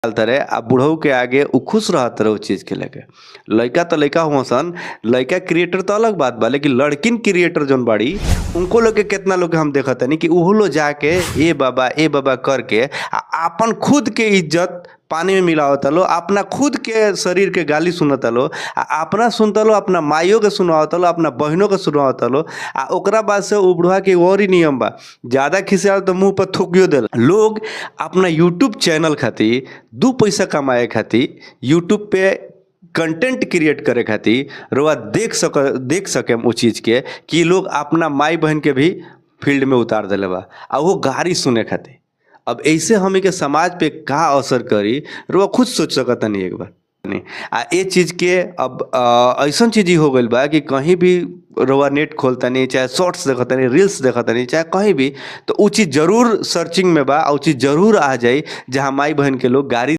रहे आ बुढ़ऊ के आगे उ खुश रहत रहे उ चीज के लेके। लइका त लइका हुआ सन, लइका क्रिएटर त अलग बात बा, लेकिन लड़किन क्रिएटर जौन बाड़ी उनको लोग के केतना लोग के हम देखतानी कि उहो लोग जाके ए बाबा करके आ आपन खुद के इज्जत पानी में मिलावता लो, अपना खुद के शरीर के गाली सुनता लो आ अपना सुनता लो, अपना माइयो के सुनावता लो, अपना बहिनों के सुनावता लो। आ ओकरा बाद से उ बुढ़वा के और ही नियम बा, ज्यादा खिसियाल तो मुंह पर थूकियो देला। लोग अपना यूट्यूब चैनल खातिर, दू पैसा कमाए खातिर, यूट्यूब पे कंटेंट क्रिएट करे खातिर रउआ देख सकेम उ चीज के कि लोग अपना माई बहन के भी फील्ड में उतार देले बा आ वो गारी सुने खातिर। अब ऐसे हमनी के समाज पे का असर करी रउआ खुद सोच सकतानी एक बार। नहीं आ ए चीज के अब ऐसन चीज ही हो गइल बा कि कहीं भी रउआ नेट खोलतानी, चाहे शॉर्ट्स देखतानी, रील्स देखतानी, चाहे कहीं भी, तो उ चीज जरूर सर्चिंग में बा आ उ चीज जरूर आ जाई जहाँ माई बहन के लोग गारी